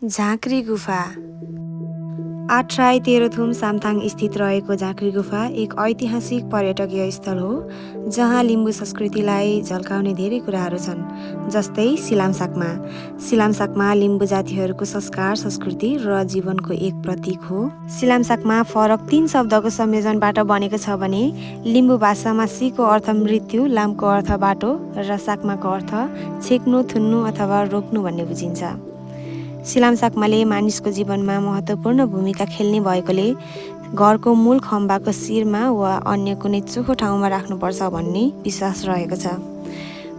झाँक्री गुफा। आट्राई तेह्रथुम सामथाङ स्थित रहेको झाँक्री गुफा एक ऐतिहासिक पर्यटकीय स्थल हो जहाँ लिम्बू संस्कृतिलाई झल्काउने धेरै कुराहरू छन्, जस्तै सिलामसाकमा। सिलामसाकमा लिम्बू जातिहरूको संस्कार, संस्कृति र जीवनको एक प्रतीक हो। सिलामसाकमा फरक 3 शब्दको संयोजनबाट बनेको छ भने लिम्बू भाषामा सीको अर्थ मृत्यु, लामको अर्थ बाटो र साकमाको अर्थ छेक्नु, थुन्नु अथवा रोक्नु भन्ने बुझिन्छ। सिलामसाकमाले मानिसको जीवनमा महत्त्वपूर्ण भूमिका खेल्ने भएकोले घरको मूल खम्बाको शिरमा वा अन्य कुनै चोखो ठाउँमा राख्नुपर्छ भन्ने विश्वास रहेको छ।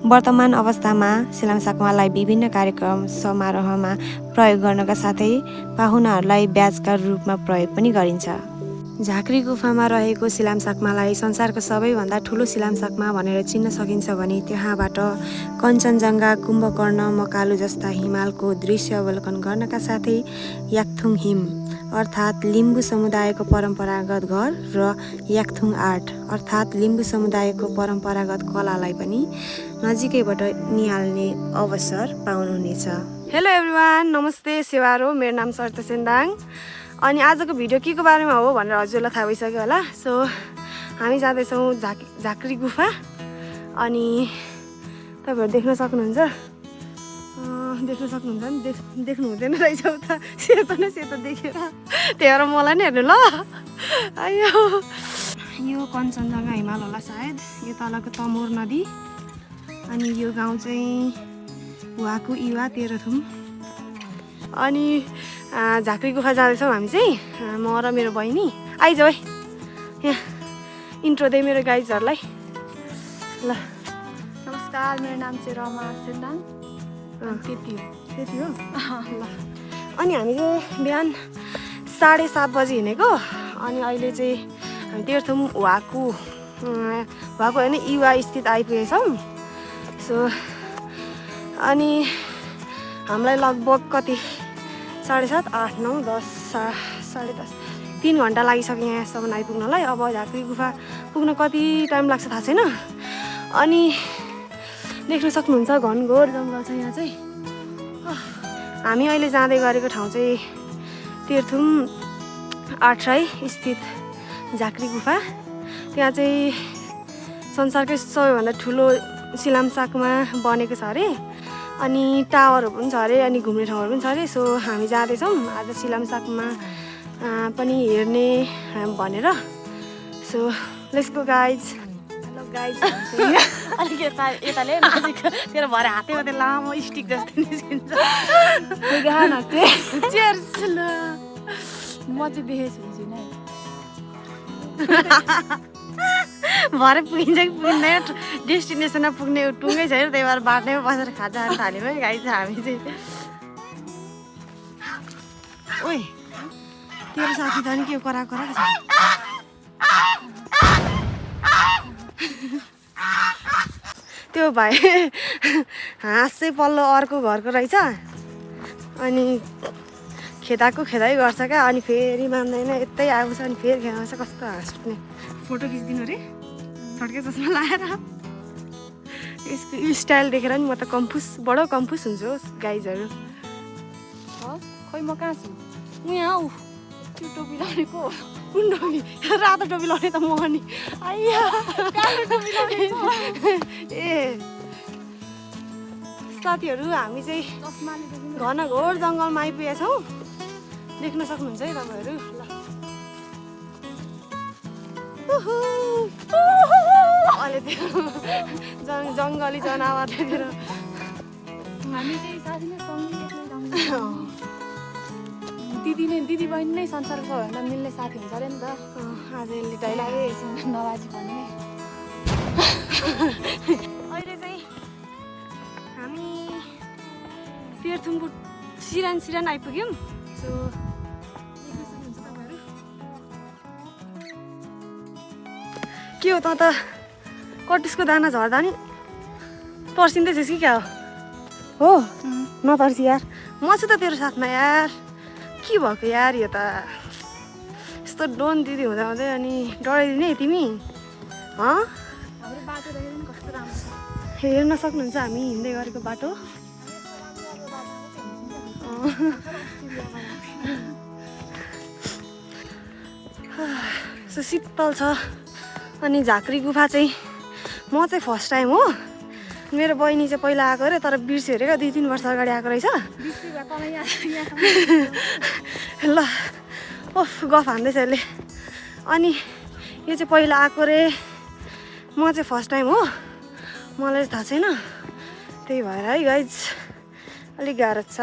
वर्तमान अवस्थामा सिलामसाकमालाई विभिन्न कार्यक्रम समारोहमा प्रयोग गर्नका साथै पाहुनाहरूलाई ब्याजका रूपमा प्रयोग पनि गरिन्छ। झाँक्री गुफामा रहेको सिलामसाकमालाई संसारको सबैभन्दा ठुलो सिलामसाकमा भनेर चिन्न सकिन्छ भने त्यहाँबाट कञ्चनजङ्घा, कुम्भकर्ण, मकालु जस्ता हिमालको दृश्य अवलोकन गर्नका साथै याकथुङ हिम अर्थात् लिम्बू समुदायको परम्परागत घर र याकथुङ आर्ट अर्थात् लिम्बू समुदायको परम्परागत कलालाई पनि नजिकैबाट निहाल्ने अवसर पाउनुहुनेछ। हेलो एभ्रिवान, नमस्ते, सेवारो। मेरो नाम सरिता सेन्दाङ। अनि आजको भिडियो के को बारेमा हो भनेर हजुरलाई थाहा भइसक्यो होला। सो हामी जाँदैछौँ झाँक्री गुफा। अनि तपाईँहरू देख्न सक्नुहुन्छ नि, देख्नु हुँदैन रहेछ उता सेतो न सेतो देखेर, त्यही भएर मलाई नि हेर्नु ल। आयो, यो कञ्चनजङ्घा हिमाल होला सायद, यो तलको तमोर नदी। अनि यो गाउँ चाहिँ वाकु इवा तेह्रथुम। अनि झाँक्री गुफा जाँदैछौँ हामी चाहिँ, म र मेरो बहिनी। आइज है, यहाँ इन्ट्रो दे मेरो गाइजहरूलाई। ल, नमस्कार, मेरो नाम चाहिँ रमा सेन्दाङ। त्यति हो ल। अनि हामी चाहिँ बिहान 7:30 बजी हिँडेको। अनि अहिले चाहिँ हामी तेह्रथुम वाकु होइन इवा स्थित आइपुगेछौँ। सो अनि हामीलाई लगभग कति 7:30, 8, 9, 10, 10:30 3 घन्टा लागिसक्यो यहाँसम्म आइपुग्नलाई। अब झाँक्री गुफा पुग्न कति टाइम लाग्छ थाहा छैन। अनि देख्न सक्नुहुन्छ घनघोर जङ्गल छ यहाँ चाहिँ। हामी अहिले जाँदै गरेको ठाउँ चाहिँ तेह्रथुम आट्राई स्थित झाँक्री गुफा। त्यहाँ चाहिँ संसारकै सबैभन्दा ठुलो सिलामसाकमा बनेको छ अरे। अनि टावरहरू पनि छ अरे, अनि घुम्ने ठाउँहरू पनि छ अरे। सो हामी जाँदैछौँ आज सिलामसाकमा पनि हेर्ने भनेर। So let's go guys. Hello guys. अलिक यताले नजिक तेरो भरे हातै मात्रै लामो स्टिक जस्तो निस्किन्छ। चेयर्स ल, म चाहिँ देखेछु नै भरे पुगिन्छ कि पुग्दैन, डेस्टिनेसनमा पुग्ने टुङ्गै छैन, त्यही भएर बाटैमा बसेर खाजा खान थाल्यौँ है गाइज हामी चाहिँ। ओइ, तेरो साथी त नि के कराएको छ। त्यो भाइ हाँसै पल्लो अर्को घरको रहेछ। अनि खेदाइ गर्छ क्या। अनि फेरि मान्दैन, यतै आउँछ अनि फेरि खेदाउँछ। कस्तो हाँस उठ्ने। फोटो खिच्दिनु अरे छड्के चस्मा लगाएर। यसको स्टाइल देखेर नि म त बडो कन्फ्युज हुन्छु गाइजहरू। खोइ म कहाँ छु? म यहाँ हौ। त्यो टोपी लगाएको कुन टोपी? रातो टोपी लगाउने त म नि। आइया, कालो टोपी लगाएको ए साथीहरू, हामी चाहिँ चस्माले देख्नु। घनघोर जङ्गलमा आइपुगेछौँ। देख्न सक्नुहुन्छ है तपाईँहरू। ल, अहिले त्यो जङ्गली जनावर देखेर हामी चाहिँ साथी नै सँगै देख्न दिदी बहिनी नै संसारको सबैभन्दा मिल्ने साथी हुन्छ अरे नि त। आज यसले डाइलगै नबाजी भन्ने। अहिले चाहिँ हामी तेह्रथुमको सिरान आइपुग्यौँ। सो देख्न सक्नुहुन्छ तपाईँहरू। के हो त कटुसको दाना झर्दा नि तर्सिँदैछस् कि क्या हो? नतर्सी यार, म छु त तेरो साथमा यार। के भएको यार, यो त यस्तो डोन दिदी हुँदा हुँदै अनि डराइदिने तिमी। हाम्रो बाटो देखेर नि कस्तो राम्रो छ। हेर्न सक्नुहुन्छ हामी हिँड्दै गरेको बाटो। सो शीतल छ अनि झाँक्री गुफा चाहिँ म चाहिँ फर्स्ट टाइम हो मेरो बहिनी चाहिँ पहिला आएको अरे तर बिर्स्यो अरे क्या 2-3 वर्ष अगाडि आएको रहेछ ल ओफ गफ हान्दैछ यसले अनि यो चाहिँ पहिला आएको रे म चाहिँ फर्स्ट टाइम हो मलाई थाहा छैन त्यही भएर है गाइज अलिक गाह्रो छ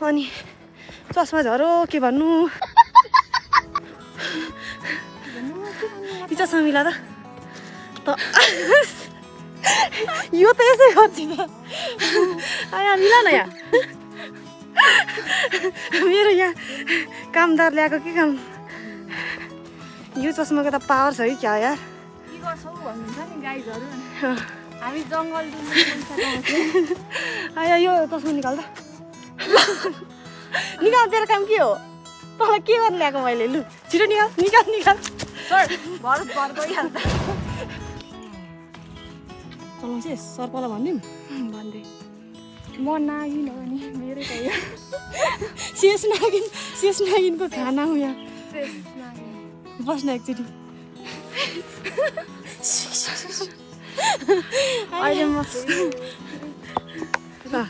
अनि चस्मा झरो के भन्नु यो चस्मा मिला त यो त यसै गर्छ आया मिला न यहाँ मेरो यहाँ कामदार ल्याएको के काम यो चस्माको त पावर छ है क्या यार हामी जङ्गल आया यो चस्मा निकाल त निकाल तेरो काम के हो तँलाई के गर्नु ल्याएको मैले लु छिटो निकाल निकाल निकाल भर गइहाल्छ चलाउँछ सर्पलाई भनिदिउँ भन्दै म नागिन हो नि मेरै त यो शेष नागिनको खाना हो यहाँ बस्न एकचोटि अहिले म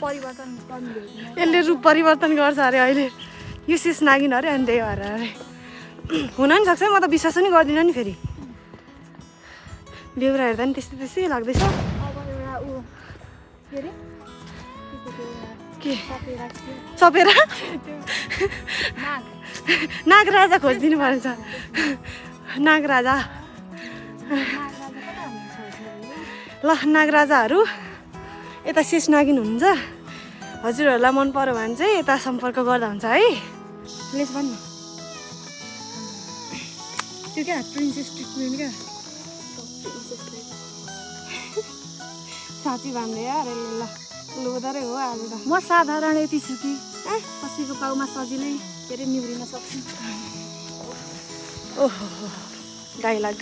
परिवर्तन गर्नु यसले रूप परिवर्तन गर्छ अरे अहिले यो शेष नागिन अरे अनि त्यही भएर अरे हुन नि सक्छ म त विश्वास पनि गर्दिनँ नि फेरि बेहुरा हेर्दा नि त्यस्तै त्यस्तै लाग्दैछ अब एउटा ऊ के अरे के सपेरा नाग राजा खोजिदिनु पर्छ नाग राजा ल नागराजाहरू यता शेष नागिन हुनुहुन्छ हजुरहरूलाई मन पर्यो भने चाहिँ यता सम्पर्क गर्दा हुन्छ है प्लिज भन्नु त्यो क्या प्रिन्सेस ट्रिटमेन्ट क्या साँच्ची भन्दै यार ल लुदरै हो आज त म साधारण यति छु कि कसैको पाउमा सजिलै के अरे निहुरिन सक्छु ओहो डाइलग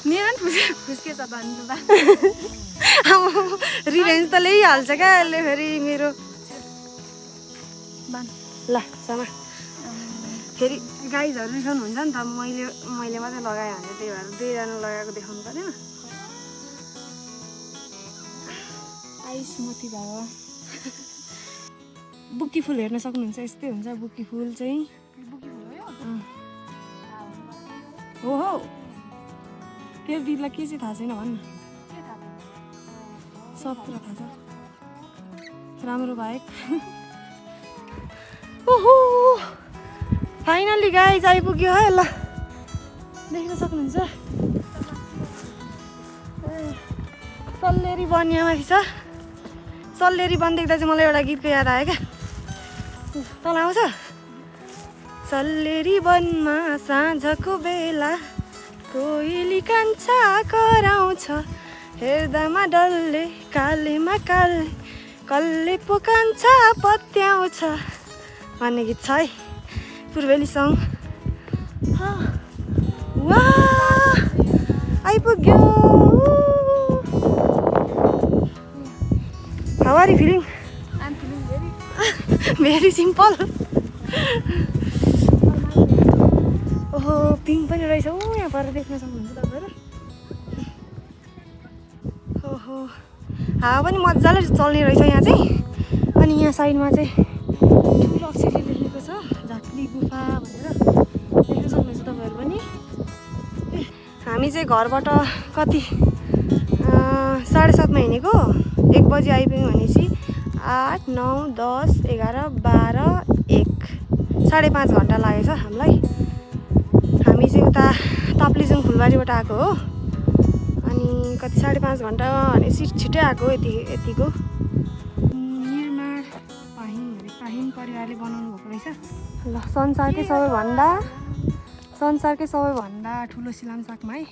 मेरो पनि खुस्केछ भन्नु बा रिभेन्ज त ल्याइहाल्छ क्या यसले फेरि मेरो ल समा फेरि गाइजहरू रिसाउनुहुन्छ नि त मैले मात्रै लगाएँ भने त्यही भएर 2जना लगाएको देखाउनु पऱ्यो आइसमती भयो बुक्की फुल हेर्न सक्नुहुन्छ यस्तै हुन्छ बुक्की फुल चाहिँ हो हो तेरो दिदीलाई के चाहिँ थाहा छैन भन्न सब कुरा थाहा छ राम्रो बाहेक ओहो फाइनली गाइज आइपुग्यो है ल देख्न सक्नुहुन्छ सल्लेरी वन यहाँमाथि छ सल्लेरी वन देख्दा चाहिँ मलाई एउटा गीतको याद आयो क्या तँलाई आउँछ सल्लेरी वनमा साँझको बेला कोइली कान्छा कराउँछ हेर्दामा डल्ले कालेमा काले कल्ले पो कान्छा पत्याउँछ भन्ने गीत छ है पूर्वेली सङ वाह आइपुग्यो how are you feeling I'm feeling very simple ओहो पिङ पनि रहेछ ऊ यहाँ पर देख्न सक्नुहुन्छ तपाईँहरू ओहो हावा पनि मजाले चल्ने रहेछ यहाँ चाहिँ अनि यहाँ साइडमा चाहिँ ठुलो अक्षरले लेखेको छ झाँक्री गुफा भनेर देख्न सक्नुहुन्छ तपाईँहरू पनि हामी चाहिँ घरबाट कति 7:30मा हिँडेको 1 बजी आइपुग्यौँ भनेपछि 8, 9, 10, 11, 12, 1 5.5 घन्टा लागेछ हामीलाई हामी चाहिँ उता ताप्लेजुङ फुलबारीबाट आएको हो अनि कति 5.5 घन्टा भनेपछि छिट्टै आएको यतिको निर्माण पाहिम परिवारले बनाउनु भएको रहेछ ल संसारकै सबैभन्दा ठुलो सिलामसाकमा है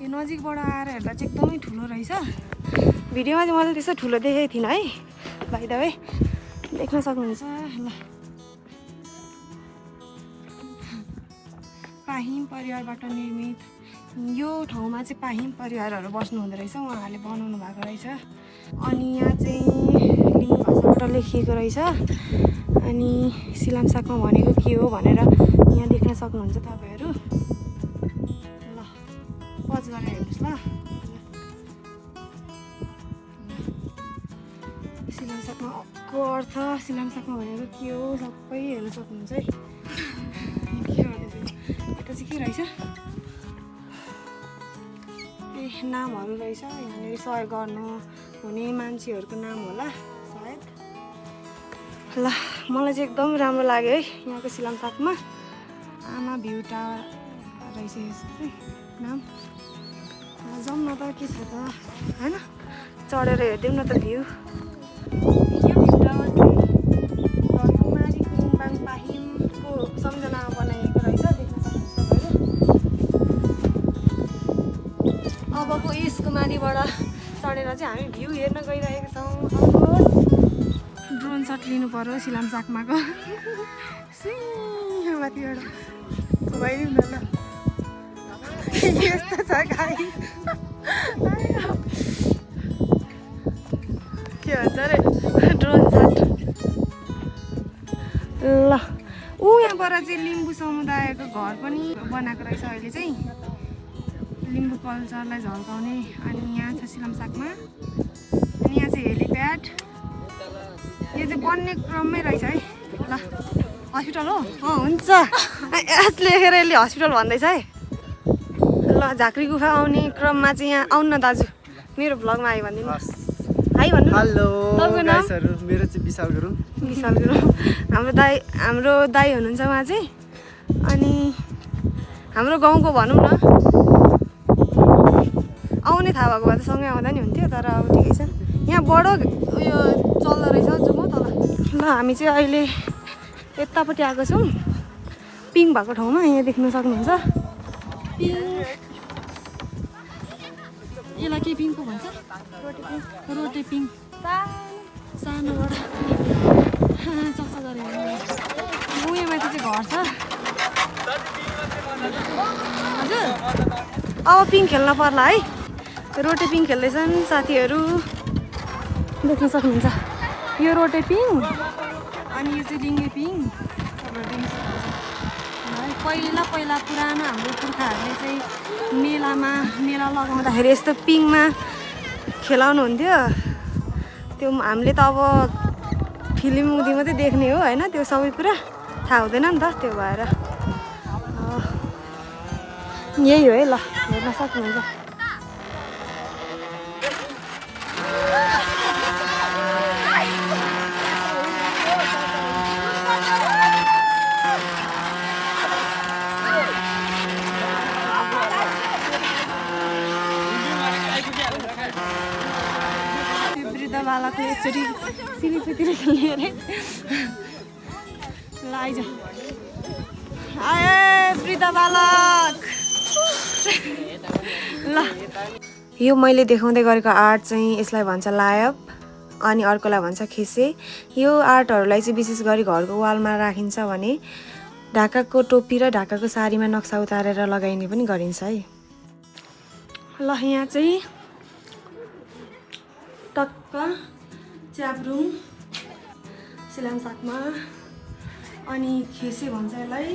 यो नजिकबाट आएर हेर्दा चाहिँ एकदमै ठुलो रहेछ भिडियोमा चाहिँ मैले त्यस्तो ठुलो देखेको थिइनँ है बाइ द वे देख्न सक्नुहुन्छ ल पाहिम परिवारबाट निर्मित यो ठाउँमा चाहिँ पाहिम परिवारहरू बस्नु हुँदो रहेछ उहाँहरूले बनाउनु भएको रहेछ अनि यहाँ चाहिँ लिम्बू भाषाबाट लेखिएको रहेछ। अनि सिलामसाकमा भनेको के हो भनेर यहाँ देख्न सक्नुहुन्छ तपाईँहरू। ल पज गरेर हेर्नुहोस् ल। सिलामसाकमा को अर्थ, सिलामसाकमा भनेको के हो सबै हेर्न सक्नुहुन्छ है। के गर्दैछ यता चाहिँ के रहेछ, ए नामहरू रहेछ। यहाँनिर सहयोग गर्नु हुने मान्छेहरूको नाम होला सायद। ल मलाई चाहिँ एकदम राम्रो लाग्यो है यहाँको सिलामसाकमा। आमा भ्यू टावर रहेछ यसको नाम। जाउँ न त के छ त होइन, चढेर हेरिदिउँ न त भ्यू। यो भ्यू टावर चाहिँ कुमारी कुङबाङ पाहिमको सम्झनामा बनाइएको रहेछ, देख्न सक्नुहुन्छ तपाईँहरू। अबको यसकुमारीबाट चढेर चाहिँ हामी भ्यू हेर्न गइरहेका छौँ। आउनुहोस् ड्रोन सट लिनु पर्यो सिलामसाकमाको। माथिबाट भइदिउँ न ल। यस्तो छ गाई के भन्छ अरे ड्रोन सट। ल यहाँबाट चाहिँ लिम्बू समुदायको घर पनि बनाएको रहेछ अहिले चाहिँ, लिम्बू कल्चरलाई झल्काउने। अनि यहाँ छ सिलामसाकमा। अनि यहाँ चाहिँ हेलिप्याड, यो चाहिँ बन्ने क्रममै रहेछ है। ल हस्पिटल हो, हुन्छ यसले लेखेर यसले हस्पिटल भन्दैछ है। ल झाँक्री गुफा आउने क्रममा चाहिँ यहाँ आउनु न दाजु, मेरो भ्लगमा आयो भनिदिनुहोस्। हाई भन्नु। हेलो तपाईँको नाम? गाइसहरु, मेरो चाहिँ विशाल गुरुङ। विशाल गुरुङ हाम्रो दाई हुनुहुन्छ उहाँ चाहिँ। अनि हाम्रो गाउँको भनौँ न, आउने थाहा भएको भए त सँगै आउँदा नि हुन्थ्यो, तर अब ठिकै छ। यहाँ बडो उयो चल्दो रहेछ जुम तल। ल हामी चाहिँ अहिले यतापट्टि आएको छौँ पिङ भएको ठाउँमा। यहाँ देख्न सक्नुहुन्छ पिङ, यसलाई के पिङको भन्छ, रोटे पिङ सानोबाट चक्चा गरेर। यहाँ माथि चाहिँ घर छ हजुर। अब पिङ खेल्न पर्ला है, रोटे पिङ खेल्दैछन् साथीहरू, देख्न सक्नुहुन्छ। यो रोटे पिङ अनि यो चाहिँ लिङ्गे पिङ। पहिला पुरानो हाम्रो पुर्खाहरूले चाहिँ मेला लगाउँदाखेरि यस्तो पिङमा खेलाउनु हुन्थ्यो। त्यो हामीले त अब फिल्म उदी मात्रै देख्ने हो होइन, त्यो सबै कुरा थाहा हुँदैन नि त। त्यो भएर यही हो है। ल हेर्न सक्नुहुन्छ। बालकले एकचोटि सिलिपीतिर खेल्ने अरे। ल आइज आए वृद्ध बालक। ल यो मैले देखाउँदै गरेको आर्ट चाहिँ यसलाई भन्छ लायप, अनि अर्कोलाई भन्छ खेसे। यो आर्टहरूलाई चाहिँ विशेष गरी घरको वालमा राखिन्छ भने ढाकाको टोपी र ढाकाको साडीमा नक्सा उतारेर लगाइने पनि गरिन्छ है। ल यहाँ चाहिँ टक्क च्याब्रुङ सिलामसाकमा, अनि खेसे भन्छ यसलाई।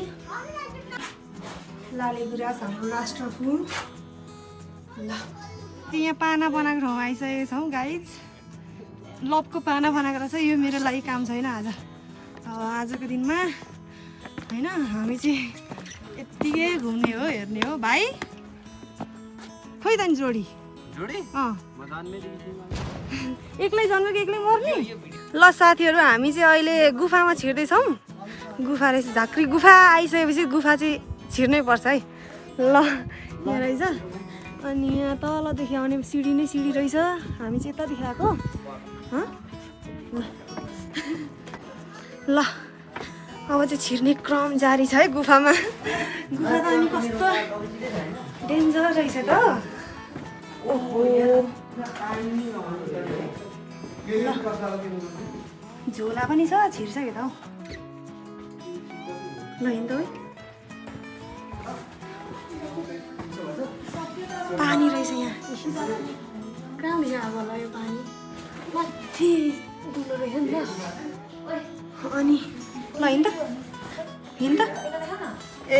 लाले गुराँस हाम्रो राष्ट्र फुल। ल यहाँ पाना बनाएको ठाउँ आइसकेको छौँ गाइज। लपको पाना बनाएको रहेछ। यो मेरो लागि काम छैन आज, आजको दिनमा होइन। हामी चाहिँ यत्तिकै घुम्ने हो, हेर्ने हो भाइ। खोइ त नि जोडी एक्लै जन्मेको एक्लै मर्ने। ल साथीहरू हामी चाहिँ अहिले गुफामा छिर्दैछौँ। गुफा रहेछ, झाँक्री गुफा आइसकेपछि गुफा चाहिँ छिर्नै पर्छ है। ल यहाँ रहेछ। अनि यहाँ तलदेखि आउने सिडी नै सिडी रहेछ। हामी चाहिँ यतादेखि आएको। ल अब चाहिँ छिर्ने क्रम जारी छ है गुफामा। गुफा त अनि कस्तो डेन्जर रहेछ त। ओहो झोला पनि छ, छिर्छ कि त हौ। ल हिँड्द है। पानी रहेछ यहाँ। कहाँदेखि आएको होला यो पानी। माथि दुलो रहेछ नि त अनि ल हिँड त हिँड त ए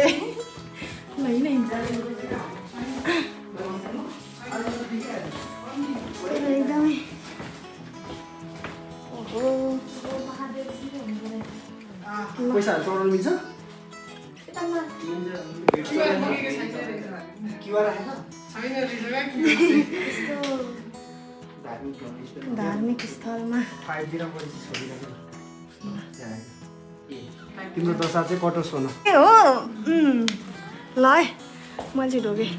ल हिँड हिँड एकदमै ओहो पैसाहरू चढाउनु मिल्छ धार्मिक स्थलमा तिम्रो दशा चाहिँ कटोस हुन ए हो ल है मैले चाहिँ ढोगेँ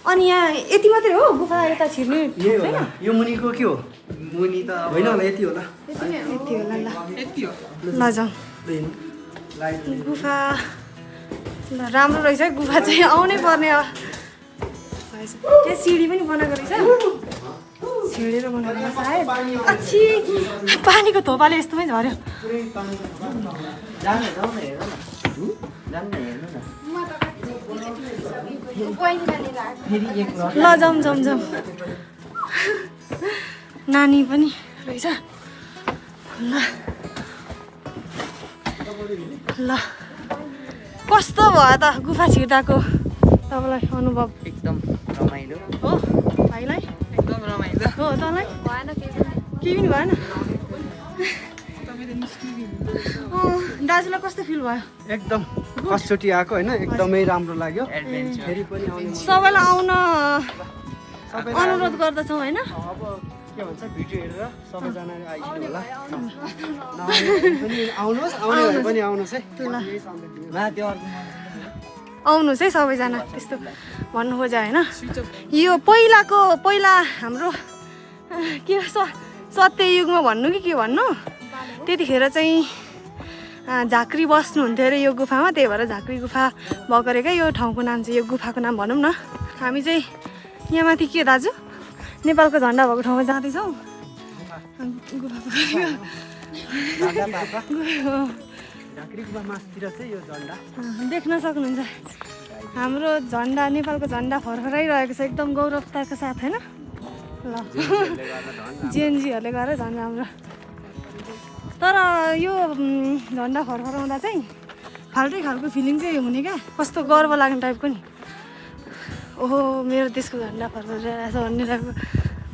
अनि यहाँ यति मात्रै हो गुफा यता छिर्ने यही होला यो मुनिको के हो मुनि त होइन होला यति होला यति होला ल जाउँ गुफा ल राम्रो रहेछ है गुफा चाहिँ आउनै पर्ने अब त्यो सिडी पनि बनाएको रहेछ छिडेर बनाएको रहेछ सायद अच्छी पानीको थोपाले यस्तोमै झऱ्यो ल जाउँ जाउँ जाउँ नानी पनि रहेछ ल ल कस्तो भयो त गुफा छिर्दाको तपाईँलाई अनुभव एकदम रमाइलो हो भाइलाई एकदम रमाइलो हो तँलाई भएन केही पनि भएन दाजुलाई कस्तो फिल भयो एकदम फर्स्टचोटि आएको होइन एकदमै राम्रो लाग्यो एडभेन्चर फेरि पनि आउने सबैलाई आउन अनुरोध गर्दछौँ होइन अब के भन्छ भिडियो हेरेर सबैजना आइदिनु होला नआउने पनि आउनुहोस् आउने भए पनि आउनुहोस् है यही सन्देश दिनु। आउनुहोस् है सबैजना त्यस्तो भन्नु खोज्यो होइन यो पहिला हाम्रो के सत्य युगमा भन्नु कि के भन्नु त्यतिखेर चाहिँ झाँक्री बस्नुहुन्थ्यो अरे यो गुफामा त्यही भएर झाँक्री गुफा भएको अरे क्या यो ठाउँको नाम चाहिँ यो गुफाको नाम भनौँ न हामी चाहिँ यहाँ माथि के दाजु नेपालको झन्डा भएको ठाउँमा जाँदैछौँ गुफाको झाँक्री गुफा मासतिर चाहिँ यो झन्डा देख्न सक्नुहुन्छ हाम्रो झन्डा नेपालको झन्डा फरफराइरहेको छ एकदम गौरवताको साथ होइन ल जेएनजीहरूले गरेर झन् राम्रो तर यो झन्डा फरफराउँदा चाहिँ फाल्टै खालको फिलिङ चाहिँ हुने क्या कस्तो गर्व लाग्ने टाइपको नि ओहो मेरो देशको झन्डा फरफराइरहेछ भन्ने टाइपको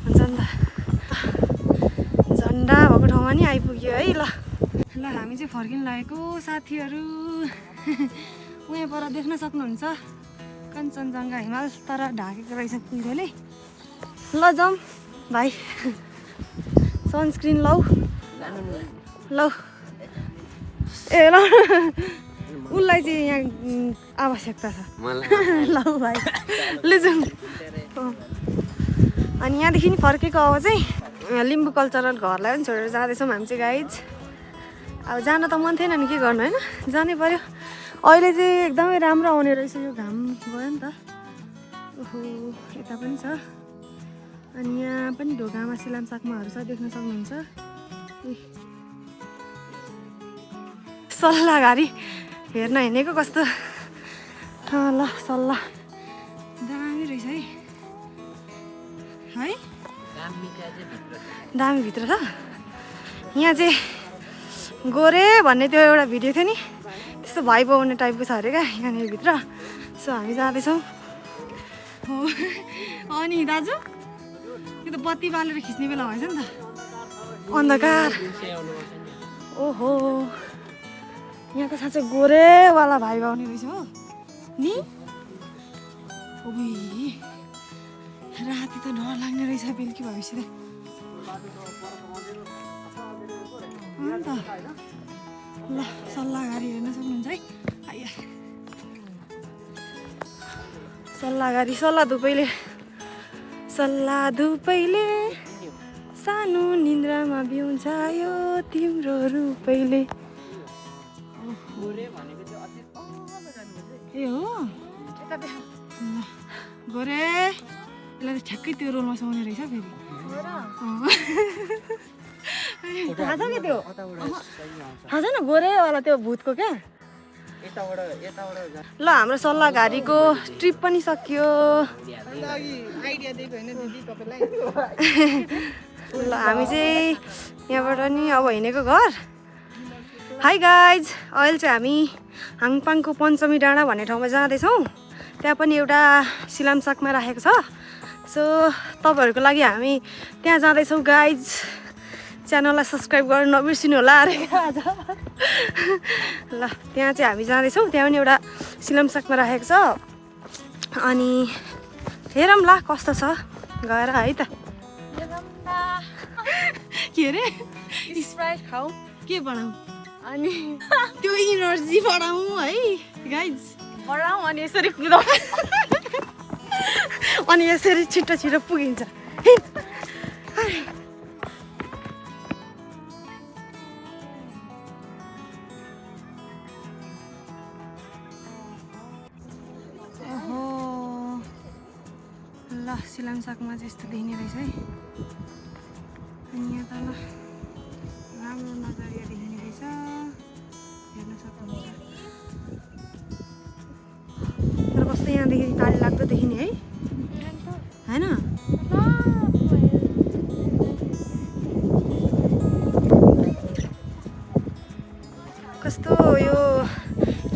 हुन्छ नि त झन्डा भएको ठाउँमा नि आइपुग्यो है ल ल हामी चाहिँ फर्किन लागेको साथीहरू उहाँ पर देख्न सक्नुहुन्छ कञ्चनजङ्घा हिमाल तर ढाकेको रहेछ कुहिरोले ल जाउँ भाइ सनस्क्रिन लौ लौ ए ल उसलाई चाहिँ यहाँ आवश्यकता छ ल भाइ लु जाउँ अनि यहाँदेखि नि फर्केको अब चाहिँ लिम्बू कल्चरल घरलाई पनि छोडेर जाँदैछौँ हामी चाहिँ गाइज अब जान त मन थिएन नि के गर्नु होइन जानै पर्यो अहिले चाहिँ एकदमै राम्रो आउने रहेछ यो घाम गयो नि त ओहो यता पनि छ अनि यहाँ पनि ढोकामा सिलाम साकमाहरू छ देख्न सक्नुहुन्छ सल्लाहघारी हेर्न हिँडेको कस्तो ल सल्लाह दामी रहेछ है दामी भित्र छ यहाँ चाहिँ गोरे भन्ने त्यो एउटा भिडियो थियो नि त्यस्तो भाइ पाउने टाइपको छ अरे क्या यहाँनिर भित्र सो हामी जाँदैछौँ हो अनि दाजु यो त बत्ती बालेर खिच्ने बेला भएछ नि त अन्धकार ओहो यहाँ त साँच्चै गोरेवाला भाइ पाउने रहेछ हो नि राति त डर लाग्ने रहेछ बेलुकी भएपछि त ल सल्लाहघारी हेर्न सक्नुहुन्छ है आइया सल्लाह धुपैले सानो निन्द्रामा बिउझायो तिम्रो रूपैले ए हो गोरे यसलाई त ठ्याक्कै त्यो रोलमा सुहाउने रहेछ फेरि थाहा छ कि त्यो थाहा छैन गोरेवाला त्यो भूतको क्या ल हाम्रो सल्लाहघारीको ट्रिप पनि सकियो ल हामी चाहिँ यहाँबाट नि अब हिँडेको घर। हाई गाइज, अहिले चाहिँ हामी हाङपाङको पञ्चमी डाँडा भन्ने ठाउँमा जाँदैछौँ। त्यहाँ पनि एउटा सिलामसाकमा राखेको छ। सो तपाईँहरूको लागि हामी त्यहाँ जाँदैछौँ गाइज। च्यानललाई सब्सक्राइब गर्न नबिर्सिनु होला अरे आज। ल त्यहाँ चाहिँ हामी जाँदैछौँ। त्यहाँ पनि एउटा सिलामसाकमा राखेको छ। अनि हेरौँ ल कस्तो छ गएर है त। के अरे स्प्राइट खाऊ के बनाऊ अनि त्यो इनर्जी बढाउँ है गाइज। बढाउँ अनि यसरी कुदाउँ। अनि यसरी छिटो छिटो पुगिन्छ। ओहो ल सिलामसाकमा चाहिँ यस्तो देखिने रहेछ है। अनि यहाँ तल राम्रो नजरिया देखिने रहेछ, हेर्न सक्नुहुन्छ। तर कस्तो यहाँदेखि काली लाग्दो देखिने है होइन। कस्तो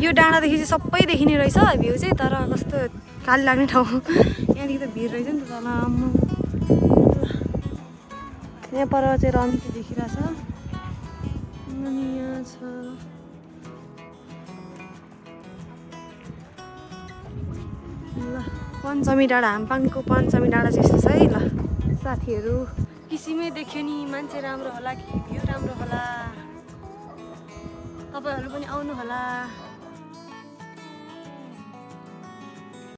यो डाँडादेखि चाहिँ सबै देखिने रहेछ भ्यू चाहिँ। तर कस्तो काली लाग्ने ठाउँ यहाँदेखि त भिड रहेछ नि त तल। यहाँ पर चाहिँ रमिता देखिरहेछ। अनि यहाँ छ ल पञ्चमी डाँडा, हाङपाङको पञ्चमी डाँडा चाहिँ यस्तो छ है। ल साथीहरू किसिमै देख्यो नि, मान्छे राम्रो होला कि भ्यू राम्रो होला, तपाईँहरू पनि आउनु होला।